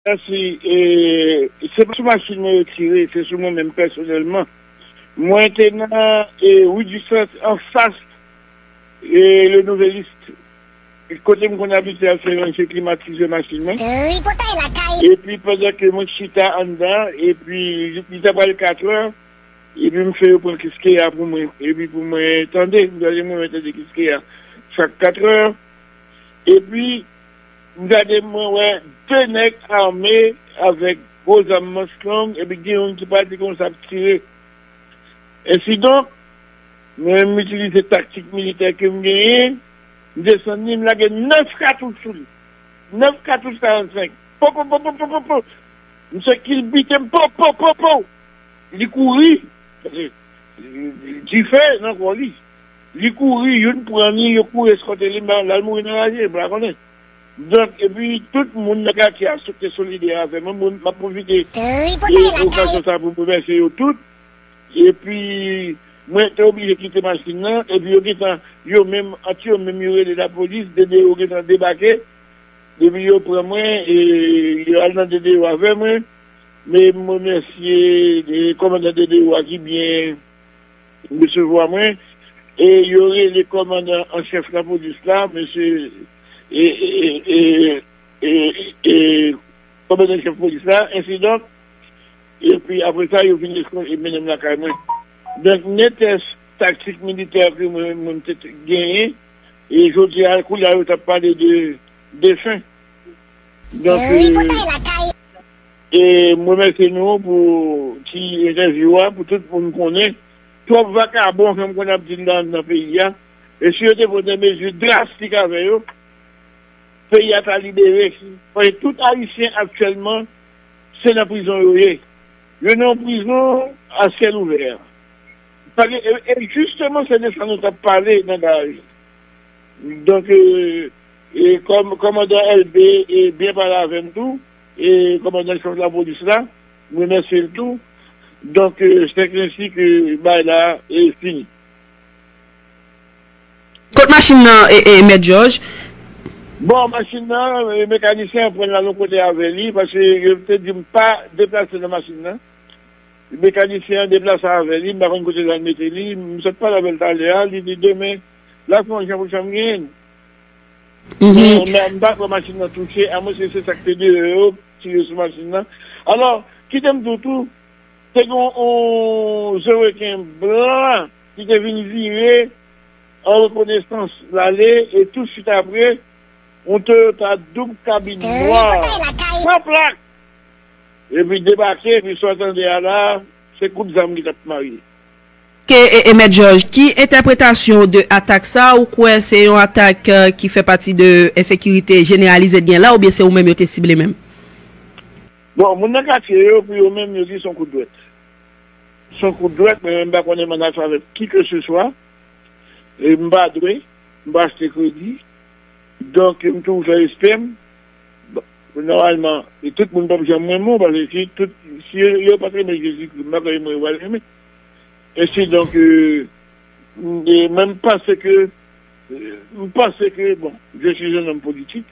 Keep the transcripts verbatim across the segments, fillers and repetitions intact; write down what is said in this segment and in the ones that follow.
Mèsi. E, se pa sou machin mwen yo tire, se sou mwen menm pèsonèlman. Mwen te nan e, Ri di Sant, anfas e, Le Nouvelliste. Kote m konn abitye al fè yon se klimatizè machin mwen. Tripotay lakay. Epi pandan ke mwen chita anndan, epi li t ap pral katrè, epi m fè yo pran Kiskeya pou mwen, epi pou mwen tande, m gade mwen tande Kiskeya chak katrè. Epi m gade mwen wè de nèg ame avèk gwo zam manch long, epi gen youn ki pati konsa ap tire. Ensidonk, mwen menm m itilize taktik militè ke m genyen, m desann li, m lage nèf katouch sou li. Nèf katouch karannsenk. Po, po, po, po, po, po, po. Misye kilbite m, po, po, po, po. Li kouri. Paske, e, dife nan kò li. Li kouri, youn pran li, yo kouri eskòte li, men l al mouri nan raje, m pa konnen. Donk, epi tout moun nan katye a sou te solidè avè mwen, mwen, m ap pwofite e, okazyon sa pou m remèsye yo tout. Epi, mwen te oblije kite machin nan, epi yo gentan, yo menm, ant yo menm, yo rele lapolis, D D O gentan debake, epi yo pran mwen, e yo al nan D D O avè mwen, men m remèsye e, kòmandan D D O a ki byen resevwa mwen, e yo rele kòmandan an chèf lapolis la, mesye, e, e, e, e, e, e, kòmandan an chèf polis la, ensidonk, epi apre sa, yo vin eskò-, e mennen m lakay mwen. Donk, netès taktik militè ke mwen, mwen te t-, genyen, e jodi a, kounye a, yo t ap pale de defen. Donk, e, e m remèsye nou pou ti entèvyou a, pou tout moun konnen. Twòp vakabon, jan m konn ap di l nan, nan peyi a. E si yo te pran de mezi drastik avè yo, peyi a ta libere. Paske tout Ayisyen aktyèlman, se nan prizon yo ye. Yo nan yon prizon a syèl ouvè. Paske, e, e jisteman, se de sa nou t ap pale nan garaj. Donk, e, e kòm, kòmandan L B, e, byen pale avè m tou, e kòmandan chèf lapolis la, m remèsye l tou. Donk, e, c'est ainsi que bagay la, e, fini. Kot machin nan, e, e, Mèt Jòj? Bon, machin nan, e, mekanisyen an pran l al yon kote avè li, paske yo te di m pa deplase nan machin nan. Mekanisyen an deplase avè li, m pa konn kote l al mete li. M sot pale avè l talè a, li di demen, l ap fè yon jan pou janm genyen l. Men, men m pa kwè machin nan touche, amwenske se sa k te deyò yo tire sou machin nan. Alò, kite m di w tou, te gen yon, yon Zoreken blan ki te vin vire an rekonesans l ale, e tousuit apre, yon Toyota doub kabin nwa, san plak, epi debake, epi sa w tande a la, se kout zam ki t ap marye. Ke, e, e, Mèt Jòj, ki entèpretasyon w de atak sa a? Ou kwè se yon atak, e, ki fè pati de ensekirite jeneralize k gen la, oubyen se ou menm yo te sible menm? Bon, moun nan katye yo, pou yo menm, yo di se yon kout dwèt. Se yon kout dwèt, mwen menm m pa konnen m ann afè avèk ki ke se swa. E m pa dwe, m pa achte kredi. Donk, m toujou fè respè m. Bon, nòmalman, e tout moun p ap janm renmen w, paske si tout, si yo, yo pa t renmen Jezikri, m pa kwè yo mwen yo pral renmen. Ensi donk, e, e mwen m panse ke, e, m panse ke, bon, je suis un homme politique.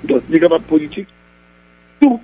Donk, li kapab politik. Tou